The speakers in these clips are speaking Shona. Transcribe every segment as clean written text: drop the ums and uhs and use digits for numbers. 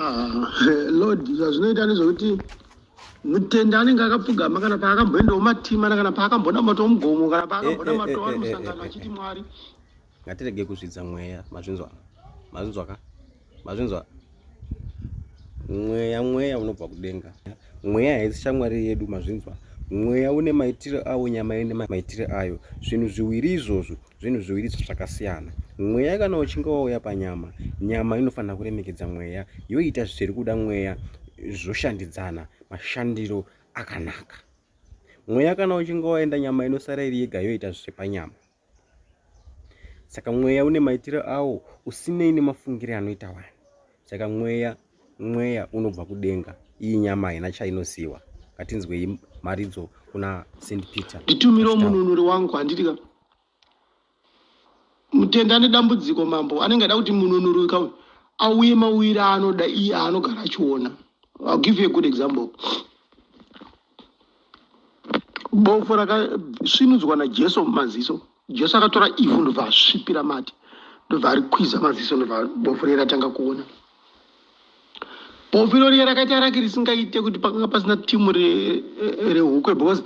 Ah, Lord, zvazvinoita ndezvekuti mutendi anenge akapfugama kana paakamboendawo matima kana paakambonamatawo mugomo kana paakambonamatawo ari musangano achiti Mwari. Ngatirege kuzvidza mweya, mazvinzwa? Mazvinzwa ka? Mazvinzwa? Mweya, mweya unobva kudenga. Mweya haisi shamwari yedu, mazvinzwa? Mweya une maitiro awo, nyama ine maitiro ayo. Zvinhu zviwiri izvozvo Zvinhu zviwiri izvo zvakasiyana. Mweya kana uchinge wauya panyama, nyama inofanira kuremekedza mweya, yoita zviri kuda mweya, zvoshandidzana mashandiro akanaka. Mweya kana uchinge waenda, nyama inosara iri yega yoita zvepanyama. Saka mweya une maitiro awo usinei nemafungire anoita vanhu. Saka mweya mweya unobva kudenga, iyi nyama haina chainoziva. Ngatinzwei mharidzo kuna St Peter. Nditumiro mununuri wangu handiti ka mutendi ane dambudziko mambo anenge ada kuti mununuri ka auye mauyire aanoda iye aanogara achiona. I'll give you a good example. Bofu rakasvinudzwa naJesu mumaziso. Jesu akatora ivhu ndobva asvipira mate ndobva arikwiza maziso ndobva bofu riye ratanga kuona. Bofu iro riye rakaita rake risingaite kuti pakanga pasina timu rehukwe because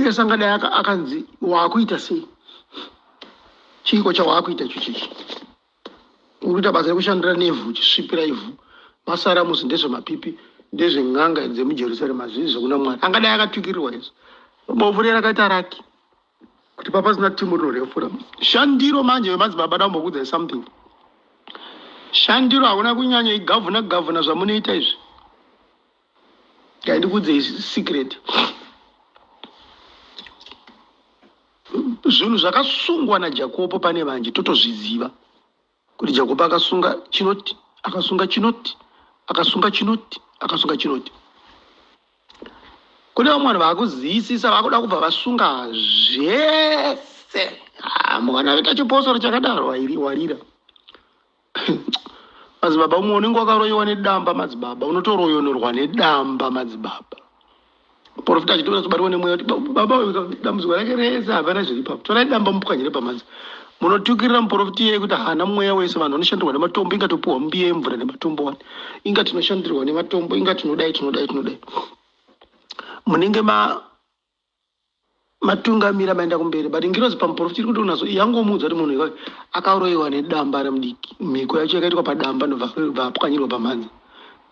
Yesu angadai akanzi waakuita sei? Chiiko chawaakuita icho chichi? Uri kuita basa rekushandira nevhu uchisvipira ivhu. Masaramusi ndezvemapipi, ndezven'anga dzemuJerusarema, hazvisi zvekuna Mwari. Angadai akatukirirwa Yesu. Bofu riya rakaita raki kuti papasina timu rinorefura. Shandiro manje vemadzibaba dambokuudzai something. Shandiro hauna kunyanya igavhuna gavhuna zvamunoita izvi. Ndikuudzei secret. Zvinhu zvakasungwa naJakobo pane vanje totozviziva kuti Jakobo akasunga chinoti, akasunga chinoti, akasunga chinoti, akasunga chinoti. Kune vamwe vanhu vakuzivisisa vakuda kubva vasunga zvese. Ah, mukana vaita chiposoro chakadaro warira. Madzibaba umwe unenge wakaroyiwa nedamba madzibaba unotoroyonorwa nedamba madzibaba. Profita achitoona kubatwa nemweya kuti baba uyu dambudziko rake rese hapana zviri ipapo. Torai damba mupwanyire pamanzi. Munotukirira muprofita iyeye kuti haana mweya wese vanhu vanoshandirwa nematombo inga topiwa mbiya yemvura nematombo wani. Inga tinoshandirwa nematombo inga tinodai tinodai tinodai. Munenge ma matungamira maenda kumberi but ngirozi pamuprofita iri kuti unazo yangomuudza kuti munhu iwayo akaroyiwa nedamba remudiki mhiko yacho yakaitwa padamba ndobva apwanyirwa pamhanza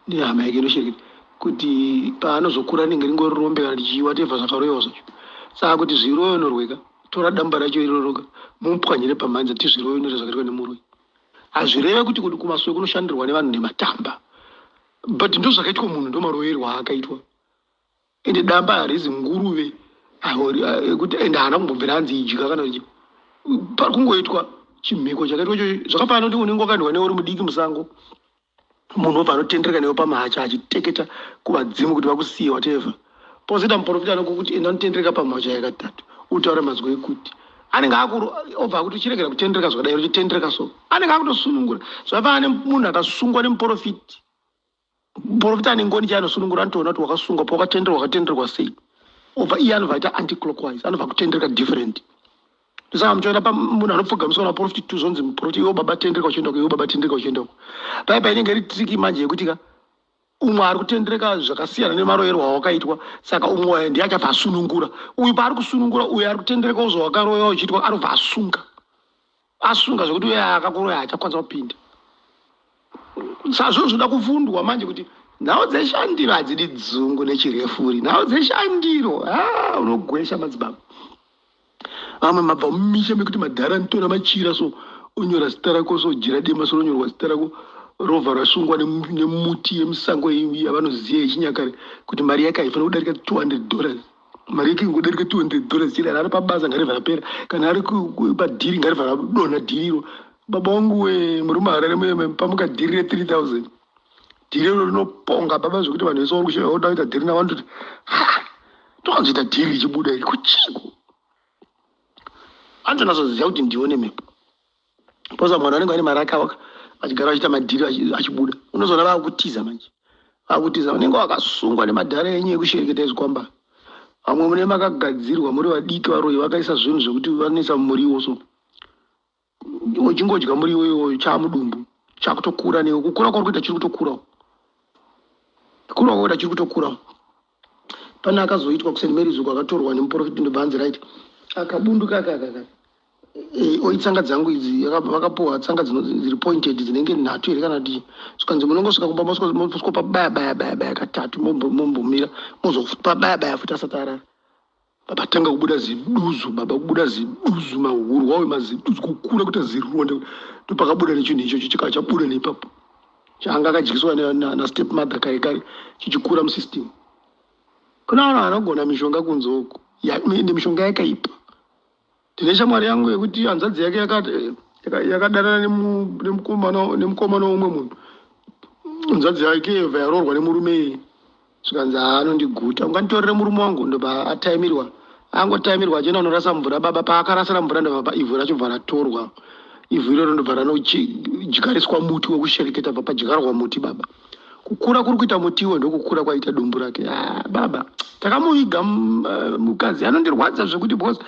nehama yake inoshereketa kuti paanozokura rinenge ringori rombe kana kuti chii whatever zvakaroyiwa zvacho saka kuti zviroyonorweka tora damba racho iroroka mupwanyire pamhanza tizviroyonore zvakaitwa nemuroyi hazvireve kuti kumasowe kunoshandirwa nevanhu nematamba but ndozvakaitwa munhu ndomaroyerwa aakaitwa Ende damba harizi nguruve ekuti ende haana kumbobvira anzi idya kana kuti pari kungoitwa chimhiko chakaitwa ichocho zvakafanana kuti unenge wakaendwa newe uri mudiki musango munhu obva anotendereka newe pamahacha achiteketa kuvadzimu kuti vakusiye whatever pozoita muprofita anokuti enda unotendereka pamahacha yakatatu utaure mazwi ekuti anenge akuru obva akuti chiregera kutendereka zvakadai uchitendereka so anenge akutosunungura zvakafanana nemunhu akasungwa nemuprofiti Muprofita ane ngoni chaiye anosunungura anotoona kuti wakasungwa pawakatenderwa wakatenderwa sei obva iye anobva aita anti-clockwise anobva kutendereka different ndosaka muchiona munhu anopfugamiswa naprofiti tu zvonzi muprofiti iwo baba tendereka uchienda uko iwo baba tendereka uchienda uko paya painenge iri triki manje yekuti ka umwe ari kutendereka zvakasiyana nemaroyerwo awakaitwa saka umwe ndiye achabva asunungura uyu paari kusunungura uyu ari kutendereka uzvawakaroyewa uchiitwa anobva asunga asunga zvekuti uye akakuroya haachakwanisa kupinda sazvo zvoda kufundwa manje kuti nhau dzeshandiro hadzidi dzungu nechirefuri nhau dzeshandiro ah, unogwesha madzibaba vamwe mabva mumisha mekuti madhara anotora machira so onyora zita rako so jira dema so ronyorwa zita rako rovha rasungwa nemuti yemusango yavanoziva yechinyakare kuti mari yake haifanira kudarika 200 dollars mari yake ingodarika 200 dollars chete kana ari pabasa ngaribva rapera kana ari padhiri ngaribva radonha dhiriro baba wangu we muri muharare muye pamuka dhiri re 3000 dhiri iro rinoponga baba zvekuti vanhu vese vari kushaya voda kuita dhiri navo vanototi tokanzoita dhiri richibuda iri kuchiko anotonatsoziva kuti ndione mhepo poza mwana vanenge vane mari akawaka vachigara vachiita madhiri achibuda unozoona vakutiza manje vakutiza vanenge vakasungwa nemadhara enyu ekushereketa ezvikwamba vamwe mune makagadzirwa muri vadiki varoyi vakaisa zvinhu zvekuti vanoisa mumuriwo so uchingodya muriwo iwoyo chaamudumbu chakutokura newe kukura kwauri kuita chiri kutokurawo. Kura kwakaita chiri kutokura. Pane akazoitwa kuSt Mary's uko, akatorwa nemuprofiti, ndobva anzi right, akabunduka akakaka oi, tsanga dzangu idzi vakapuhwa tsanga dziri pointed dzinenge nhatu here kana kuti. Zvikanzi munongosvika kumba, mosvikopa baya baya baya baya katatu, mombomira, mozopa baya baya futi asati arara. Baba, tanga kubuda ziduzu, baba, kubuda ziduzu, mahurwa awe maziduzu, kukura kuita zironda. Ndopakabuda nechinhu ichocho, chikava chabuda neipapo, chaanga akadyiswa nastep mother kare kare, chichikura musystem. Kuna vanhu vanogona mishonga kunze uku, ende mishonga yakaipa. Ndine shamwari yangu yekuti hanzvadzi yake yakadanana nemukomana womumwe munhu. Hanzvadzi yake yobva yaroorwa nemurume iyeye. Zvikanzi, "Haanondiguta, unganditorere murume wangu." Ndobva ataimirwa, angotaimirwa achienda kunorasa mvura. Baba, paakarasira mvura, ndobva ivhu racho bva ratorwa. Ivhu iroro ndobva ranodyariswa muti wekushereketa. Bva padyarwa muti, baba, kukura kuri kuita mutiwo ndokukura kwaita dumbu rake. Ah, baba, takamuviga. Mukadzi anondirwadza zvekuti, because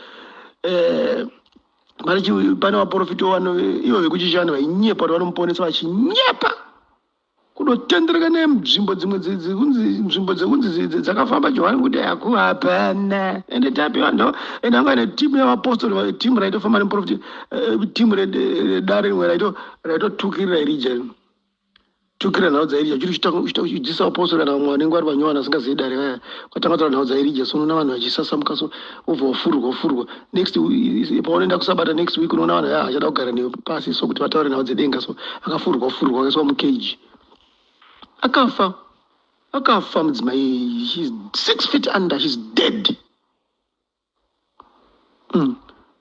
pane vaprofita vano ivo vekuchishanu vainyepa kuti vanomuponesa, vachinyepa kudotendereka nenzvimbo dzimwe dzekunzi nzvimbo dzekunzi dzakafamba Johani kuti haku hapana. Ende tapiwa ndo ende anga ine timu yavapostori, timu raitofamba nemuprofiti, timu redare rimwe raitotukirira Erija, tukira nhau dzaErija, chiri chidzidzisa vapostori kana vamwe vanenge vari vanyowani vasingazivi dare vaya, kwatanga taura nhau dzaErija. So unoona vanhu vachisasamuka, so wobva wafurwa, wafurwa. Next paunoenda kusabata next week, unoona vanhu vaya vachada kugara newe pasi so kuti vataure nhau dzedenga. So akafurwa, furwa, akaiswa mukeji, akafa, akafa mudzimai. She's 6 feet under, she's dead.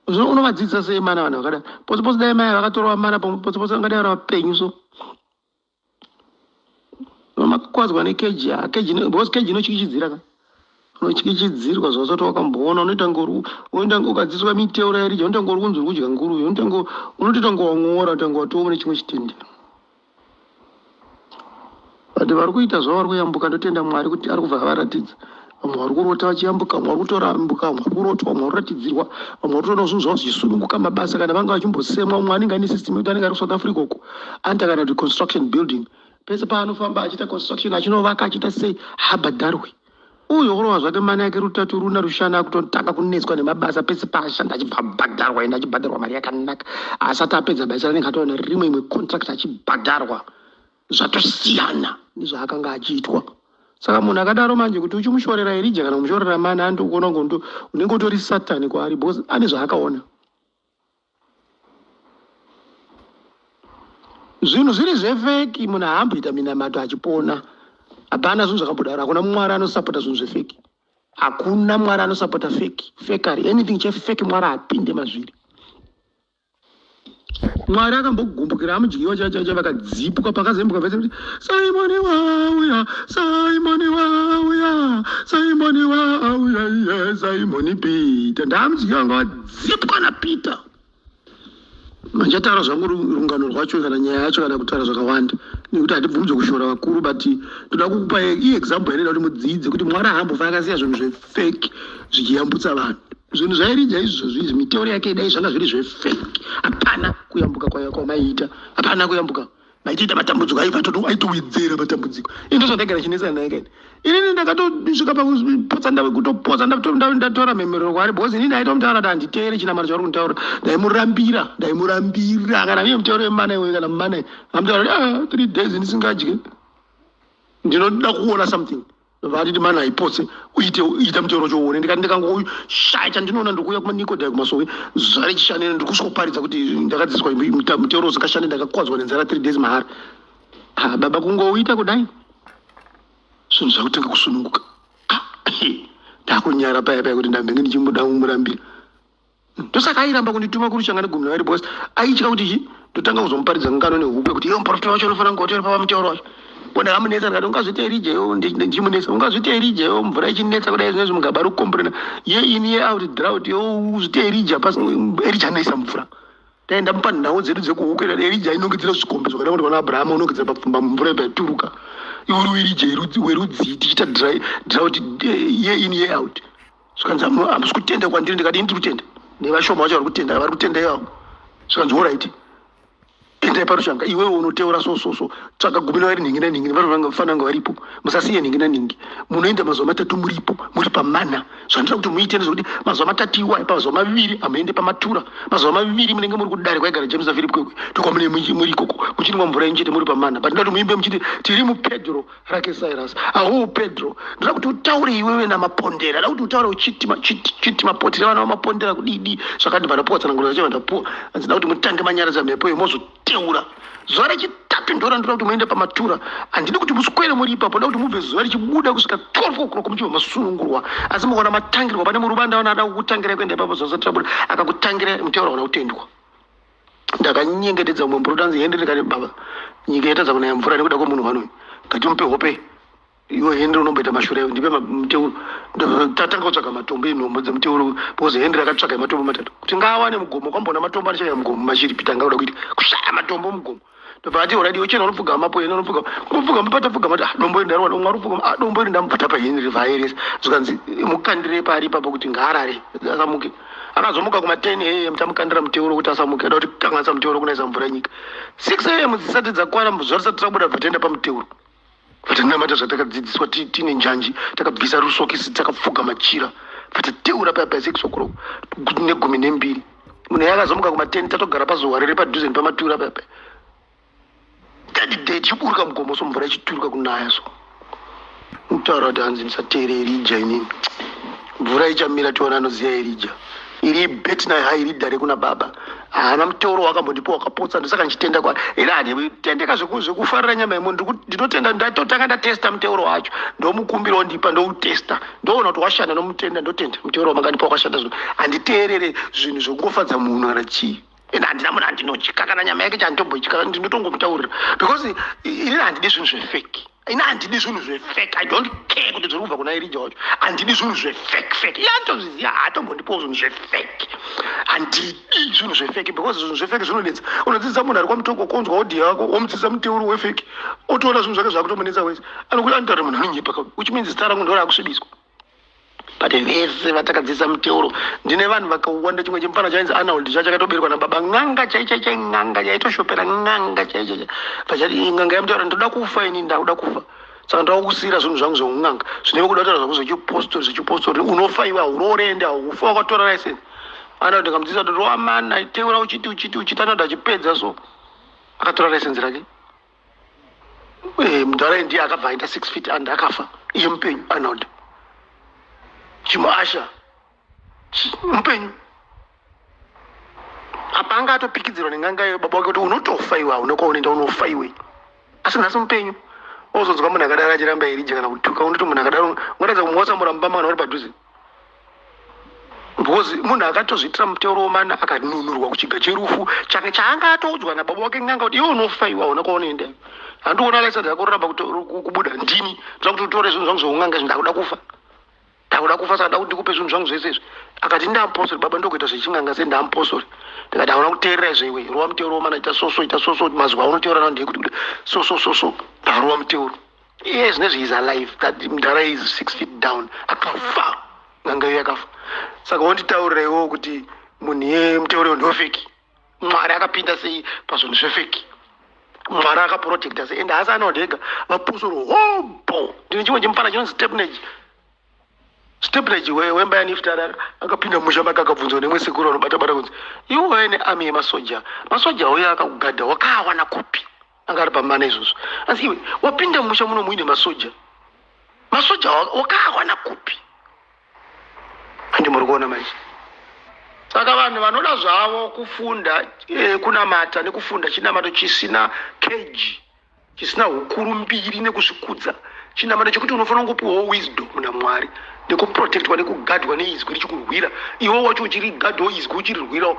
Zvino unovadzidzisa sei mana vanhu vakadai? Pose pose dai mai vakatorwa mana, pose pose vangadai vari vapenyu. So makakwadzwa nekeji, ha, keji because keji inotyityidzira ka, unotyityidzirwa zvawasati wakamboona. Unoita ngori unoita ukadzidziswa miteuro yaErija, unoita ngori kunzi uri kudya nguruve, unoita unotoita ngowang'ora, unoita ngowatova nechimwe chitendero. But vari kuita zvavo, vari kuyambuka. Ndotenda Mwari kuti ari kubva avaratidza. Vamwe vari kurota vachiyambuka, vamwe vari kutorambuka, vamwe vari kurotwa, vamwe vari kuratidzirwa, vamwe vari kutoona zvinhu zvavo zvichisununguka, mabasa kana vanga vachimbosemwa. Mumwe anenge ane system yekuti anenge ari kuSouth Africa uko, anoita kana kuti construction building, pese paanofamba achiita construction, achinovaka, achiita sei, haabhadharwi. Uyo kurova zvake mani yake rutatu, runa, rushanu, akutotanga kunetswa nemabasa. Pese paashanda achibva abhadharwa, ende achibhadharwa mari yakanaka. Asati apedza basa ranenge atoona rimwe imwe contract, achibhadharwa zvatosiyana nezvaakanga achiitwa. Saka munhu akadaro manje, kuti uchimushorera Erija kana kumushorera mani, andokuona ngondo unenge utori Satani kwaari, because ane zvaakaona. Zvinhu zviri zvefake, munhu haamboita minamato achipona. Hapana zvinhu zvakambodaro. Hakuna Mwari anosapota zvinhu zvefake. Hakuna Mwari anosapota fake, fakery, anything chefake. Mwari haapinde mazviri. Mwari akambogumbukira amudyiwa chachacha, vakadzipwa pakazembuka vese kuti, "Simoni wauya, Simoni wauya, Simoni wauya, iye Simoni Peter." Ndaamudyiwa nga vadzipwa naPeter. Manjataura zvangu rungano rwacho kana nyaya yacho kana kutaura zvakawanda, nekuti hatibvumidzwe kushora vakuru, but ndoda kukupa iexample inoita kuti mudzidze kuti Mwari haambofa akasiya zvinhu zvefake zvichiyambutsa vanhu. Zvinhu zvaErija izvozvo izvi, miteuro yake, dai zvanga zviri zvefake, hapana kuyambuka kwamaiita, hapana kuyambuka maitoita. Matambudziko aibva aitowedzera matambudziko. Ini ndozvandagara chinetsana naye kaini. Inini ndakatosvika pakupotsa, kutopotsa ndatora mhemberero kwaari, because inini ndaitomutaura kuti handiteere chinamaro chauri kunditaura. Ndaimurambira, ndaimurambira kana iye mutauro yemana iwoyo kana mumana amutaura kuti, "Ah, 3 days ndisingadye, ndinoda kuona something." Vatiti mana haipotse, uite ita mutauro choone. Ndikati ndikangoshaya chandinoona, ndikuuya kumaNikodhai kumasowe zuva rechishanu, ndiri kusvikoparidza kuti ndakadzidziswa mutauro usingashandi, ndakakwadzwa nenzara 3 days mahara. Ha, baba, kungouita kudai zvinhu zvakutanga kusununguka. Ah, ndakunyara paya paya kuti ndambenge ndichimboda kumurambira. Ndosaka airamba kundituma kurushanga negumi navari, because aitya kuti chi ndotanga kuzomuparidza ngano nehuku yekuti iye muprofita wacho unofanira kunge utori pava mutauro wacho. Ko ndakamunetsa, ndikati, "Ungazviti Erija iwe?" Ndichimunetsa, "Ungazviti Erija iwe, mvura ichinetsa kudai zvinezvi, mugaba ri kukomborena ye in ye out drought, iwe uzviti Erija?" Pasi Erija anoisa mvura. Taenda mupanhau dzedu dzekuhuku, Erija ainongedzera zvikombe zvakada kuti vana Abrahama unongedzera papfumba, mvura ibva yaturuka. Iwe uri Erija werudzii tichiita drought year in year out? Zvikanzi, "Hamusi kutenda kwandiri." Ndikati, "Ini tiri kutenda, nevashoma vacho vari kutenda, vari kutenda ivavo." Zvikanzi, "Alright." Endai parushanga, iwewe unoteura so so so, tsvaga 12 nhingi nanhingi, nevanhu vanga varipo, musasiye nhingi nanhingi. Munoenda mazuva 3 muripo, muri pamana. Zvandinoda kuti muite ndezvekuti mazuva 3 iwayo, pamazuva 2 hamuende pamatura, mazuva 2 munenge muri kudare kwaigara James naPhilip Kwekwe, ndokwamune muri ikoko muchinwa mvura yenyu chete muri pamana. But ndoda kuti muimbe muchiti tiri muPedro rake Cyrus. Ahu Pedro, ndoda kuti utaure iwewe naMapondera, ndoda kuti utaure uchiti chiti mapotera vana vaMapondera kudidi zvakati vandapuwa tsananguro dzacho vandapuwa. Hanzi kuti mutange manyaradza mhepo iyo, mozoteura zuva rechitatu. Ndora ndoda kuti muende pamatura. Handidi kuti muswere muri ipapo, ndoda kuti mubve zuva richibuda kusvika 12 o'clock muchibva masunungurwa. Asi mukaona matangirwa, pane murubanda vana ada kukutangira kuenda ipapo zuva risati rabuda, akakutangira muteuro hauna kutendwa. Ndakanyengetedza mumwe murudo, anzi Henry, ndikati, "Baba, nyika yatadza kunaya mvura nekuda kwemunhu wanoyu, ngatimupe hope." Iwe Henry unomboita mashure, ndipe muteuro. Tatanga kutsvaga matombo enhombo dzemuteuro, because Henry akatsvaga matombo 3 kuti ngaawane mugomo. Kwambona matombo anoshaya mugomo mashiripi, tanga kuda kuita kushaya matombo mugomo. Ndobva ati, "Alright, iwe chena unopfugama mapo, ena unopfugama unopfugama." Patapfugama kuti, "Ah, dombo iri ndariwana." Umwe aripfugama, "Ah, dombo iri ndamubva tapa." Henry vaeresa, zvikanzi mukandire pari ipapo kuti ngaarare asamuke. Akazomuka kuma 10 am, tamukandira muteuro kuti asamuke, ada kuti kanganisa muteuro kunaisa mvura nyika. 6 am dzisati dzakwana, zuva risati rabuda, bva taenda pamuteuro, vatanamata zvatakadzidziswa, tine njanji, takabvisa rusokisi, takapfuga machira, vatateura paya pa 6 o'clock ne12. Munhu yakazomuka kuma 10, tatogara pazuva riri padhuze nepamatura paya paya. Third day tichiburuka mugomo so, mvura ichituruka kunaya so. Mutaura kuti hanzi ndisateere Erija, inini mvura ichamira, tiona anoziva Erija. Iri bet nayo, hai iri dhare kuna baba, haana muteuro wakambondipa wakapotsa. Ndosaka ndichitenda kwa iri, handitendeka zvekufarira nyama yemunhu. Ndinotenda ndatotanga ndatesta muteuro wacho, ndomukumbira wondipa, ndoutesta, ndoona kuti washanda, ndomutenda, ndotenda muteuro wamangandipa wakashanda. Zvino handiteerere zvinhu zvekungofadza munhu kana chii, ende handina munhu andinotya kana nyama yake chanditomboitya, ndinotongomutaurira because inini handidi zvinhu zvefake. Ini handidi zvinhu zvefake. I don't care kuti zviri kubva kuna Erija wacho, handidi zvinhu zvefake fake. Iye anotozviziva, haatombondipawo zvinhu zvefake. Handidi zvinhu zvefake because zvinhu zvefake zvinonetsa. Unodzidzisa munhu ari kwamutoko konzwa audio yako, womudzidzisa muteuro wefake, otoona zvinhu zvake zvakutomunetsa wese, anokuti anotaura munhu anonyepa, which means zita rangu ndorakusvibiswa. But vese vatakadzidzisa muteuro, ndine vanhu vakawanda. Chimwe chimufana chainzi Arnold, chachakatoberekwa nababa n'anga chai chai chai, n'anga chaitoshopera n'anga chai chai. Pachati n'anga yamutaura, "Ndoda kufa ini, ndakuda kufa, saka ndoda kusiyira zvinhu zvangu zveun'anga zvineve kuda kutaura zvangu zvechipostori zvechipostori. Unofa iwe, hauroore, ende haufa wakatora license." Arnold ndikamudzidzisa kuti rowamana teura uchiti uchiti uchiti. Arnold achipedza so akatora license rake. Mudhara ndiye akabva aita 6 feet and akafa iye mupenyu. Arnold Chimuasha mupenyu apa anga atopikidzirwa nen'anga iyo baba wake kuti unotofa iwe, hauna kwaunoenda, unofa iwe, asi nhasi mupenyu. Ozonzwa munhu akadaro achiramba Erija kana kutuka, unoti munhu akadaro ungatadza kumuwatsamura mubama kana uri padhuze, because munhu akatozviitira muteuro womana, akanunurwa kuchiga cherufu chake chaanga atoudzwa nababa wake n'anga kuti iwe unofa iwe, hauna kwaunoenda. Handikuona license yako roramba kubuda, ndini ndoda kuti utore zvinhu zvangu zveun'anga izvi, ndakuda kufa, ndakuda kufa, saka ndakuti ndikupe zvinhu zvangu zvese izvi. Akati ndamupostori baba, ndokuita zvechin'anga se ndamupostori. Ndikati hauna kuteerera izvo iwe, rova muteuro womana, ita soso, ita soso, mazuva aunoteura nawo ndeyekuti kuti so so so so, ndarova muteuro. Iye zvinezvi is alive. That mudhara is 6 feet down, akafa n'anga iyo yakafa. Saka wonditaurira iwowo kuti munhu iye muteuro iwo ndewefake, Mwari akapinda sei pazvinhu zvefake? Mwari akaprotecta sei? Ende haasi Arnold ega, vapostori hobho. Ndine chimwe chimufana chinonzi Stepnage. Stepnage wemba yaniftari akapinda mumusha make, akabvunzwa nemwe sekuru anobata bata kunzi, "Iwe waive nearmy yemasoja, masoja auya akakugadha, wakaawana kupi?" Anga ari pamana izvozvo. Asi iwe wapinda mumusha muno muine masoja, masoja wakaawana kupi? Handi muri kuona manje? Saka vanhu vanoda zvavo kufunda kunamata nekufunda chinamato chisina keji, chisina ukuru mbiri nekuzvikudza, chinamato chekuti unofanira kungopiwawo wisdom naMwari nekuprotectwa nekugadwa neizwi richikurwira, iwe wacho uchirigadhawo izwi, uchirirwirawo,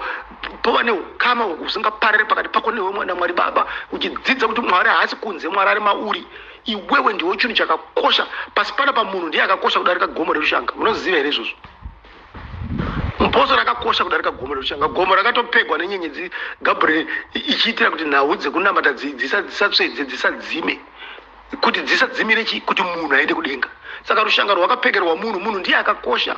pova neukama husingaparari pakati pako newe naMwari Baba, uchidzidza kuti Mwari haasi kunze, Mwari ari mauri iwewe. Ndiwo chinhu chakakosha pasi pana pamunhu, ndiye akakosha kudarika gomo rerushanga. Munoziva here izvozvo? Mupostori akakosha kudarika gomo rerushanga. Gomo rakatopegwa nenyenyedzi Gabriel ichiitira kuti nhau dzekunamata dzisatsvedze, dzisadzime, kuti dzisadzimire chi kuti munhu aende kudenga. Saka rushanga rwakapekerwa munhu, munhu ndiye akakosha.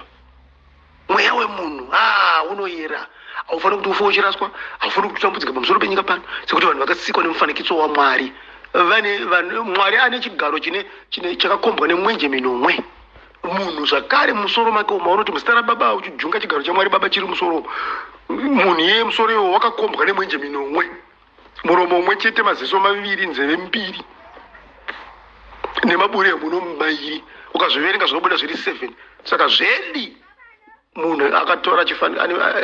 Mweya wemunhu ah, unoyera, haufaniri kuti ufe uchiraswa, haufaniri kuti utambudzike pamusoro penyika pano, sekuti vanhu vakasikwa nemufanikiso waMwari. Vane vanhu, Mwari ane chigaro chine chine chakakombwa nemwenje minomwe. Munhu zvakare musoro make umo unoti muzita rababa uchijunga chigaro chaMwari baba chiri musoro umu. Munhu iyeye musoro iwo wakakombwa nemwenje minomwe, muromo umwe chete, maziso maviri, nzeve mbiri nemaburi emuno mairi. Ukazviverenga zvinobuda zviri 7. Saka zvedi munhu akatora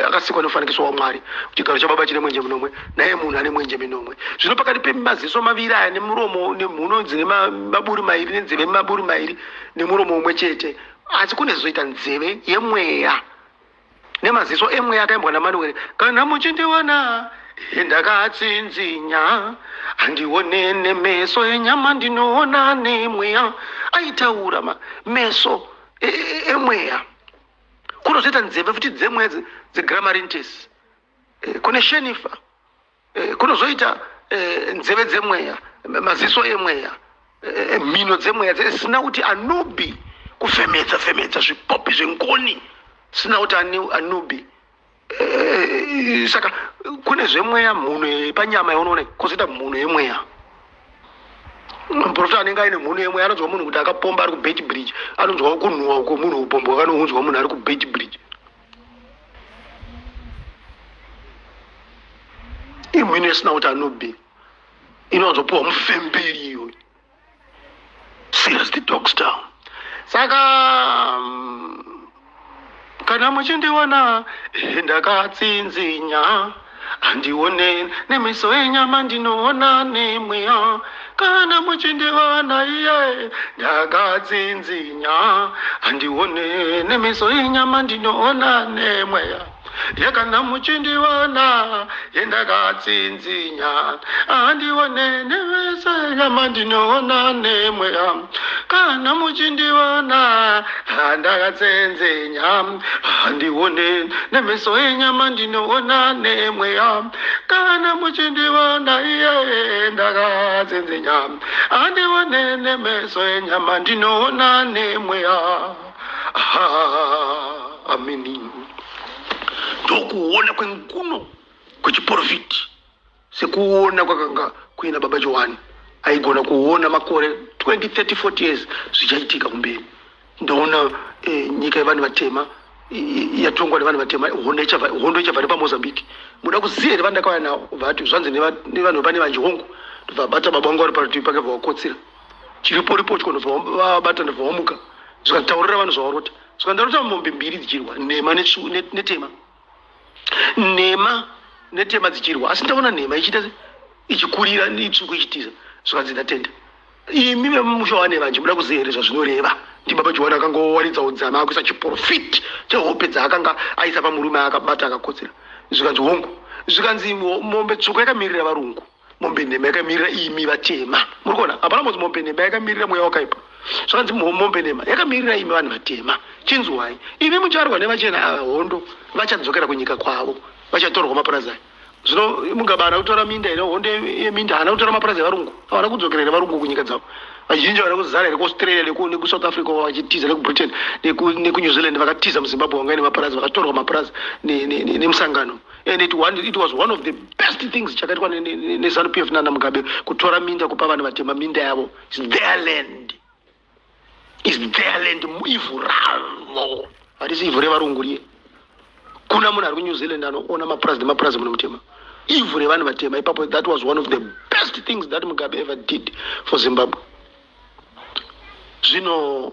akasikwa nemufanikiso waMwari, chigaro chababa chine mwenje minomwe, naye munhu ane mwenje minomwe. Zvino pakati pemaziso maviri aya nemuromo nemhuno dzine maburi mairi nenzeve maburi mairi nemuromo umwe chete, asi kune zoita nzeve yemweya nemaziso emweya akaimbwa naManuel: "Kana muchindiona ndakatsinzinya, handione nemeso enyama, ndinoona nemweya." Aitaura meso emweya. Kunozoita nzeve futi dzemweya dzegramarintes, kune shenifa, kunozoita nzeve dzemweya, maziso emweya, mhino dzemweya dzisina kuti Anubi kufemedza femedza zvipopi zvengoni, sina kuti Anubi. Saka kune zvemweya, mhuno yepanyama yaunoona, kwozoita mhuno yemweya. Muprofita anenge aine mhuno yemweya anonzwa munhu kuti akapomba ari kuBeitbridge, anonzwa kunhuhwa uko munhu upombo akanounzwa munhu ari kuBeitbridge. Imhino isina kuti Anubi inowanzopiwa mufemberi iyoyo. Serious the dog style. Saka kana muchindiona ndakatsinzinya, handione nemeso enyama, ndinoona nemweya. Kana muchindiona iye ndakatsinzinya, handione nemeso enyama, ndinoona nemweya. Yekana muchindiona yendakatsinzinya, handione nemeso enyama, ndinoona nemweya. Kana muchindiona ndakatsinzinya, handione nemeso enyama, ndinoona nemweya. Kana muchindiona iye ndakatsinzinya, handione nemeso enyama, ndinoona nemweya. Ameni. Ndokuona kwenguno kwechiprofiti, sekuona kwakanga kuina baba Johani. Aigona kuona makore 20, 30, 40 years zvichaitika kumberi. Ndaona nyika yevanhu vatema yatongwa nevanhu vatema, hondo ichabva nepaMozambique. Muda kuziva here vandakauya navo? Vati zvanzi nevanhu vepane vanji, hongu. Ndobva bata baba vangu vari parutivi pake, bva vakotsira chiripo ripotyo, ndobva vabata, ndobva vamuka. Zvikantaurira vanhu zvavarota. Zvikandarota mombe mbiri dzichirwa, nhema netema, nhema netema dzichirwa, asi ndaona nhema ichiita ichikurira, itsvuku ichitiza. Zvikanzi ndatenda. Imi vemusha wane vanje, muda kuziva here zvazvinoreva? Ndibaba Johani akangowaridza udzama, akuisa chiprofiti chehope dzaakanga aisa pamurume akabata akakotsera. Zvikanzi hongu. Zvikanzi mombe tsvuku yakamirira varungu, mombe nhema yakamirira imi vatema. Muri kuona, hapana mbonzi mombe nhema yakamirira mweya wakaipa. Zvakanzi mombe nhema yakamirira imi vanhu vatema. Chinzwai, imi mucharwa nevachena ava hondo, vachadzokera kunyika kwavo, vachatorwa mapurazi aya. Zvino Mugabe haana kutora minda here? Hondo yeminda, haana kutora mapurazi evarungu? Havana kudzokera here varungu kunyika dzavo? Vazhinji vana kuzara here kuAustralia nekuSouth Africa vachitiza, nekuBritain, nekuNew Zealand? Vakatiza muZimbabwe vanga ine mapurazi, vakatorwa mapurazi nemusangano. And it was one of the best things chakaitwa neZANU PF nana Mugabe, kutora minda, kupa vanhu vatema minda yavo. Is their land, is their land, ivhu ravo, harisi ivhu revarungu riye. Kuna munhu ari kuNew Zealand anoona mapurazi nemapurazi muno mutema, ivhu revanhu vatema ipapo. That was one of the best things that Mugabe ever did for Zimbabwe. Zvino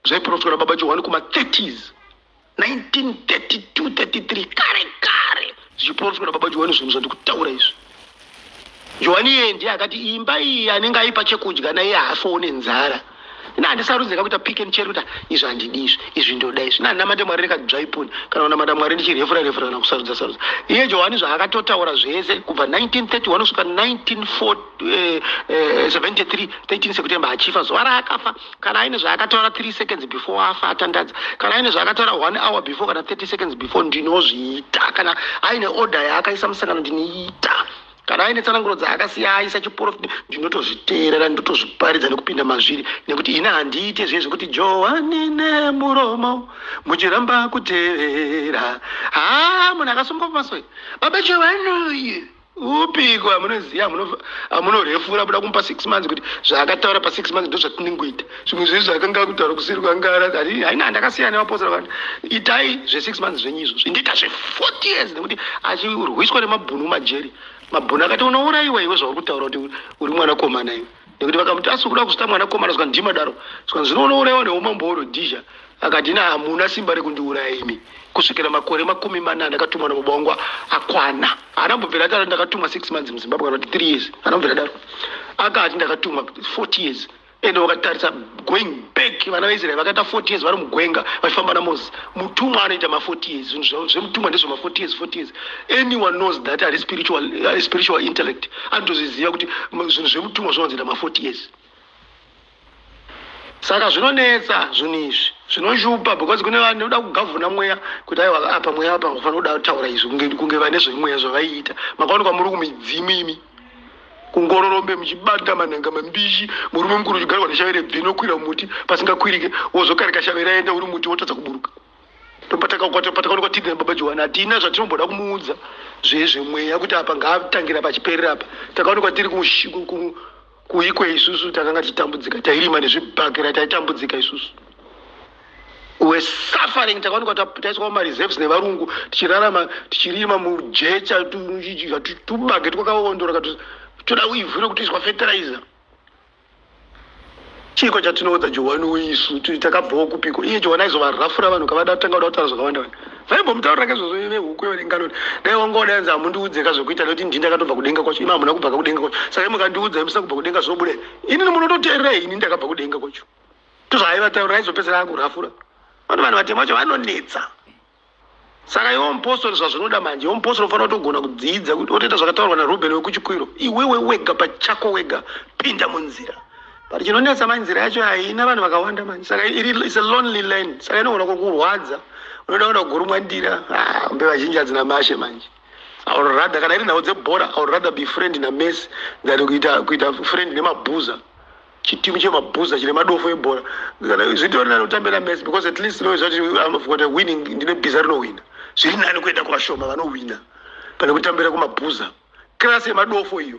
zvaiprofitwa nababa Johani kuma-30s, 1932, 33, kare kare, zvichiprofitwa nababa Johani zvinhu zvandikutaura izvi. Johani iye ndiye akati imba iyi anenge aipa chekudya naiye haafowo nenzara. Ina handisarudzeka kuita pick and cherry kuti izvi handidi, izvi, izvi ndoda izvi. Ina handinamate Mwari nekadzvaipuni kana kunamata Mwari ndichirefura refura kana kusarudza sarudza. Iye Johani zvaakatotaura zvese kubva 1931 kusvika 1973, 13 September achifa, zuva raakafa. Kana aine zvaakataura 3 seconds before afa atandadza, kana aine zvaakataura 1 hour before kana 30 seconds before, ndinozviita. Kana aine order yaakaisa musangano, ndinoiita. Kana aine tsananguro dzaakasiya aisa chiprofita, ndinotozviteerera, ndinotozviparidza nekupinda mazviri, nekuti ini handiite zviye zvekuti Johani nemuromo muchiramba kutevera. Haa, munhu akasungwa pamasoi, baba Johani uyu upiko amunoziva amunorefura buda kumupa 6 months, kuti zvaakataura pa 6 months ndo zvatinengoita. Zvimwe zvezvi zvakanga kutaura kusiri kwangara haina. Handakasiyana nevapostora vanhu. Itai zve6 months zvenyu izvozvo, ndiita zve40 years, nekuti achirwiswa nemabhunu mumajeri, mabhunu akati, "Unourayiwa iwe zvauri kutaura kuti uri mwanakomana iwe," nekuti vakamuti asi kuda kuzvita mwanakomana. Zvika ndima daro, zvika zvino unourayiwa neumambo hweRhodhizha. Akati, "Ina hamuna simba rekundiuraya imi kusvikira makore 40 ndakatumwa nababa wangu akwana." Haana mbobvira ataura ndakatumwa 6 months muZimbabwe kana kuti 3 years. Haana mbobvira daro. Akati ndakatumwa 40 years. Ende wakatarisa going back, vana vaIsraeri vakaita 40 years vari mugwenga vachifamba naMoses. Mutumwa anoita ma40 years. Zvinhu zvemutumwa ndezvema40 years, 40 years. Anyone knows that ari spiritual, ari spiritual intellect anotozviziva kuti zvinhu zvemutumwa zvinowanzoita ma40 years. Saka zvinonetsa zvinhu izvi, zvinoshupa, because kune vanhu vanoda kugavhuna mweya kuti aiwa, apa mweya apa ufanira kuda kutaura izvi, kunge vane zvemweya zvavaiita. Makaonekwa muri kumidzimu imi, kungororombe muchibata manhanga mambishi, murume mukuru uchigarwa neshave rebvi inokwira muti pasingakwirike, wozokarika shave raenda, uri muti wotadza kuburuka. Patakaonekwa tiri nababa Johani, hatina zvatinomboda kumuudza zvezvemweya kuti apa ngaatangira pachiperera apa. Takaonekwa tiri kuikwe isusu, takanga tichitambudzika, tairima nezvibhakera, taitambudzika isusu. We were suffering. Takaonekwa taiswa mumareserves nevarungu, tichirarama tichirima mujecha, tubage twakaondora, toda ivhu rekutoiswa fertilizer. Chiko chatinoudza Johani weisu? Takabvawo kupiko? Iye Johani aizovarafura vanhu kavada tanga kuda kutaura zvakawanda wanda. Vaimbomutaurira kezvozvo vehuku yeringano. Dai wanga wadanzi hamundiudzeka zvekuita, nekuti ndini ndakatobva kudenga kwacho, imi hamuna kubva kudenga kwacho. Saka imukandiudza musina kubva kudenga, zvinobuda inini munototeerera ini ndakabva kudenga kwacho. Tozvaaivataurira, aizopedzera akurafura vanhu. Vanhu vatema vacho vanonetsa. Saka iwe mupostori, zvazvinoda manje, iwe mupostori unofanira kutogona kudzidza kuti otoita zvakataurwa naRuben wekuchikwiro. Iwewe wega pachako wega pinda munzira. But chinonetsa manje, nzira yacho haina vanhu vakawanda manje. Saka iri is a lonely lane. Saka inogona kukurwadza, unoda kuenda kugurumwa ndira. Ah, mbe vazhinji hadzina mashe manje. I would rather, kana iri nhau dzebhora, I would rather be friend naMessi than kuita friend nemabhuza, chitimu chemabhuza chine madofo ebhora. Kana zvitori nani kutambira Messi, because at least knows that I've got a winning, ndine bhiza rinowina. Zviri nani kuenda kuvashoma vanowina pane kutambira kumabhuza, class yemadofo iyo.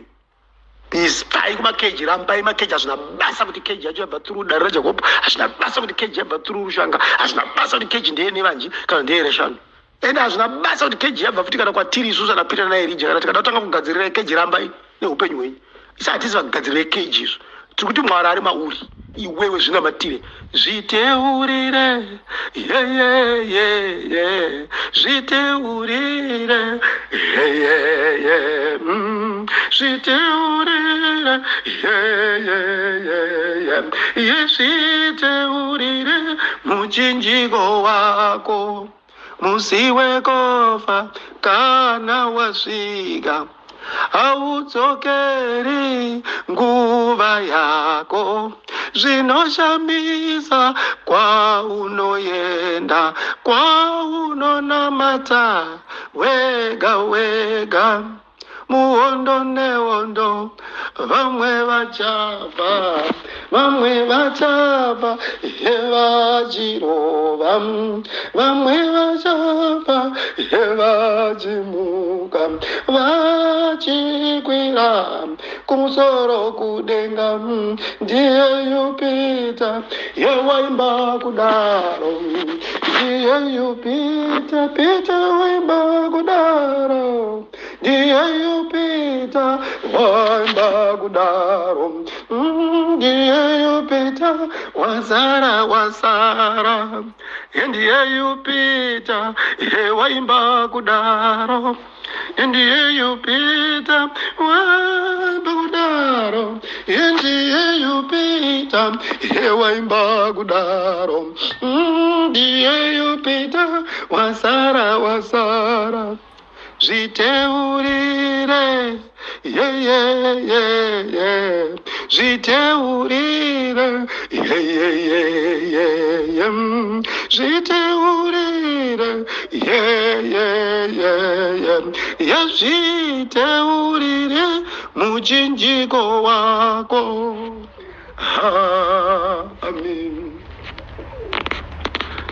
Ispai kumakeji, rambai makeji. Hazvina basa kuti keji yacho yabva through dare raJakobo, hazvina basa kuti keji yabva through Rushanga, hazvina basa kuti keji ndeye nevanji kana ndeyereshanu, ende hazvina basa kuti keji yabva futi kana kwatiri isusu ana Peter naErija. Kana tikada kutanga kugadzirira keji, rambai neupenyu hwenyu. Isi hatisi vagadzirire keji izvo. Tiri kuti Mwari ari mauri iwewe, zvinamatire, zviteurire, yeyeyeye, zviteurire, yeyeye, zviteurire, yeyeyeye, yezviteurire muchinjiko wako. Musi wekofa kana wasvika, haudzokeri nguva yako. Zvinoshamisa kwaunoenda, kwaunonamata wega wega, muhondo nehondo. Vamwe vachabva, vamwe vachabva vachirova, vamwe vachabva vachimuka, vachikwira kumusoro kudenga. Ndiyeyu Peter yewaimba kudaro, ndiyeyu Peter, Peter waimba kudaro, ndiyeyu Peter waimba kudaro. Ndiyeyu Peter wasara, wasara, ndiyeyu Peter yewaimba kudaro, ndiyeyu Peter waimba kudaro, ndiyeyu Peter yewaimba kudaro. Ndiyeyu Peter wasara, wasara, zviteurire, yeyeyeye, zviteurire, yeyeyeye, Zviteurire, ye ye ye ye ye, zviteurire muchinjiko wako. Amen.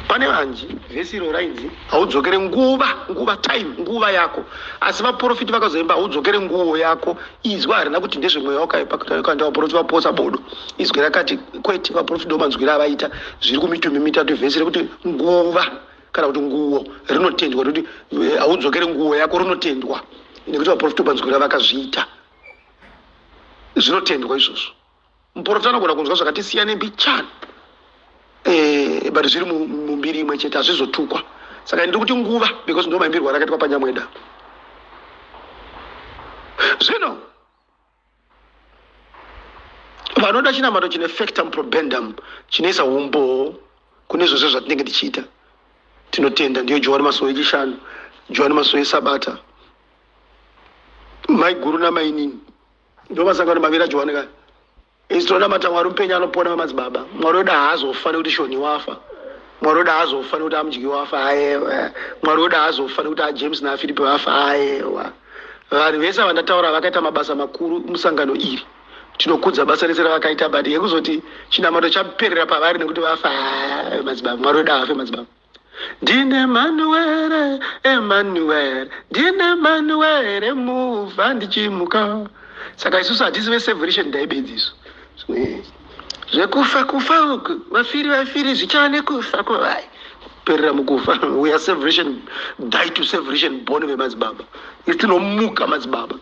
Pane vanji vhesi iro rainzi haudzokere nguva, nguva, time, nguva yako, asi vaprofiti vakazoimba haudzokere nguvo yako. Izwi harina kuti ndezvemweya wakaipa kana vaprofiti vapotsa bodo. Izwi rakati kwete, vaprofiti ndo manzwiro avaita zviri kumitumbi mitatu. Vhesi rekuti nguva kana kuti nguo rinotendwa nekuti haudzokere nguo yako rinotendwa nekuti vaprofiti manzwiro avakazviita zvinotendwa izvozvo. Muprofita anogona kunzwa zvakati siyane mbichana, but zviri mumbiri imwe chete, hazvizotukwa. Saka ndiri kuti nguva because ndo maimbirwo rakaitwa panyamweda. Zvino vanoda chinamato chine factum probendum, chinoisa umbowo kune zvose zvatinenge tichiita, tinotenda. Ndiyo Johani Masowe echishanu, Johani Masowe esabata, maiguru namainini, ndo masangano maviri aJohani kaya. Isi tinonamata Mwari mupenyu anopona wemadzibaba. Mwari wedu haazofa nekuti Shoni wafa. Mwari wedu haazofa nekuti Amudyi wafa. Ayewa. Mwari wedu haazofa nekuti aJames naFilipi vafa. Ayewa. Vanhu vese vandataura vakaita mabasa makuru musangano iri, tinokudza basa rese ravakaita, but yekuzoti chinamato chaperera pavari nekuti vafa, madzibaba, Mwari wedu haafe, madzibaba. Ndine Manuere, Emanuere, ndine Manuere mufa ndichimuka. Saka isusu hatisi veseveration daibedzi isu. Zvekufa kufa uku, vafiri vafiri zvichava nekufa kwavai perera mukufa. We are severation die to severation born vemadzibaba. Isi tinomuka, madzibaba.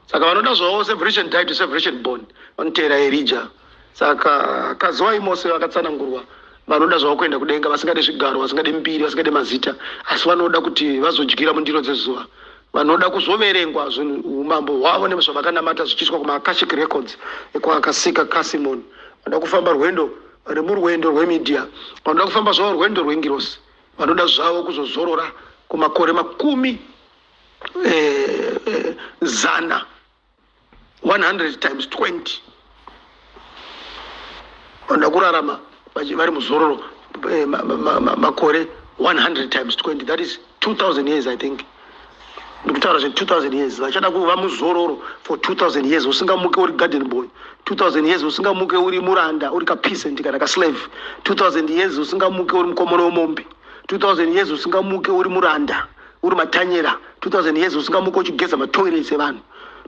Saka vanoda zvavo severation die to severation born vanoteera Erija. Saka kazuva imose vakatsanangurwa vanoda zvavo kuenda kudenga, vasingade zvigaro, vasingade mbiri, vasingade mazita, asi vanoda kuti vazodyira mundiro dzezuva, vanoda kuzoverengwa zvinhu umambo hwavo nezvavakanamata zvichiiswa kumaakashic records ekwaakasika Kasimon, vanoda kufamba rwendo vari murwendo rwemedia, vanoda kufamba zvavo rwendo rwengirosi, vanoda zvavo kuzozorora kumakore makumi zana, 100 times 20, vanoda kurarama vari muzororo makore 100 times 20, that is 2000 years, I think. Ndikutaura zve 2000 years. Vachada kuva muzororo for 2000 years, usingamuke uri garden boy, 2000 years usingamuke uri muranda, uri kapeasant kana kaslave, 2000 years usingamuke uri mukomoro wemombe, 2000 years usingamuke uri muranda, uri matanyera, 2000 years usingamuke uchigeza matoilets evanhu,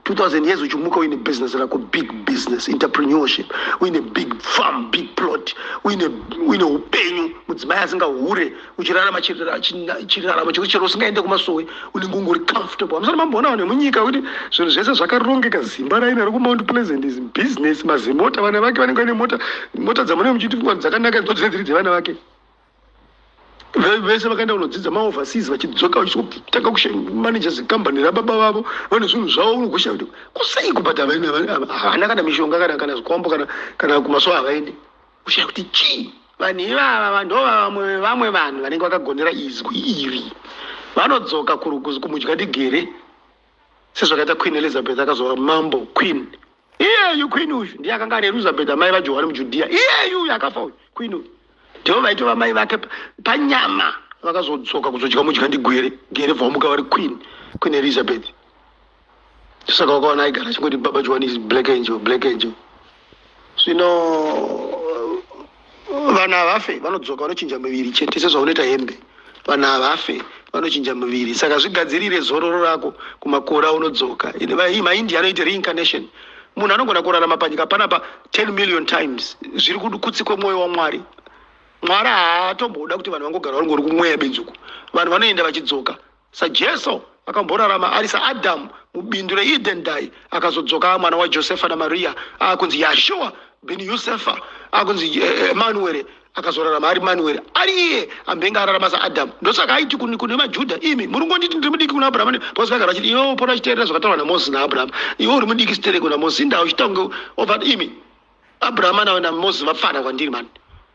2000 years uchimuka uine business rako, big business, entrepreneurship, uine big farm, big plot, uine upenyu, mudzimai asingahure, uchirarama chiraramo chekuti chero usingaende kumasowe unenge ungori comfortable. Hamusati mamboona vanhu vemunyika kuti zvinhu zvese zvakarongeka, zimba raina rekuMount Pleasant is business, mazimota, vana vake vanenge vaine mota, mota dzamunenge muchiti dzakanaka ndo dzinenge dziri dzevana vake. Vese vakaenda kunodzidza maoverseas, vachidzoka vachitanga kumanaja zikambani rababa vavo, vane zvinhu zvavo. Unogosha kuti kusei kubhadha, havana kana mishonga kana zvikwambo kana kumasowe havaendi. Kushaya kuti chii vanhu ivava. Ndo vamwe vanhu vanenge vakagonera izwi iri, vanodzoka kumudya ndigere, sezvakaita Queen Elizabeth akazova mambo. Queen iyeyu, queen uyu ndiye akanga ari Elizabeth, amai vaJohani muJudhiya. Iyeyu uyu akafa uyu, queen uyu, ndivo vaitova mai vake panyama. Vakazodzoka kuzodya mudya ndigwere gere, bvamuka vari queen, Queen Elizabeth. Saka wakaona aigara achingoti Baba Johani is black angel, black angel. Zvino vanhu havafe, vanodzoka, vanochinja miviri chete sezvaunoita hembe. Vanhu havafe, vanochinja miviri. Saka zvigadzirire zororo rako kumakore aunodzoka. MaIndia anoita reincarnation. Munhu anogona kurarama panyika panapa 10 million times, zviri kutsi kwemwoyo waMwari. Mwari haatomboda kuti vanhu vangogara varingori kumweya benzuku. Vanhu vanoenda vachidzoka, saJesu akamborarama ari saAdhamu mubindu reEden dai, akazodzoka mwana waJosefa naMariya, akunzi Yashua bin Yusefa, akunzi Emanuere. Akazorarama ari Manuere, ari iye ambenge ararama saAdhamu. Ndosaka aiti kune maJudha, "Imi muri ngonditi ndiri mudiki kuna Abrahama," because vagara vachiti iwe pona achiteerera zvakataurwa naMozisi naAbrahama, iwe uri mudiki sitereko naMozisi, indaa uchiita obva imi Abrahama naMozisi vapfana kwandiri mani.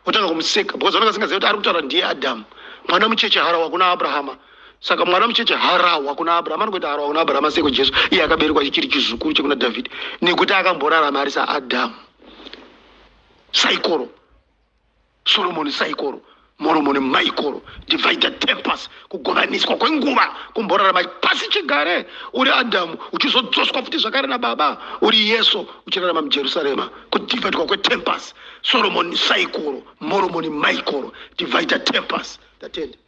Otanga kumuseka because vanenge vasingazivi kuti ari kutaura ndiye Adhamu, mwana mucheche harawa kuna Abrahama. Saka mwana mucheche harawa kuna Abrahama anongoita harawa kuna Abrahama seko Jesu iye akaberekwa chiri chizukuru chekuna Dhavhidhi, nekuti akamborarama ari saAdhamu. Saikoro Solomoni, saikoro. Moromoni Maikoro, divided tempers, kugovaniswa kwenguva, kumborarama pasi chigare uri Adhamu, uchizodzoswa futi zvakare nababa uri Yesu, uchirarama muJerusarema. Kudivhaidwa kwetempers, Solomoni Saikoro, Moromoni Maikoro, divided tempers. Tatenda.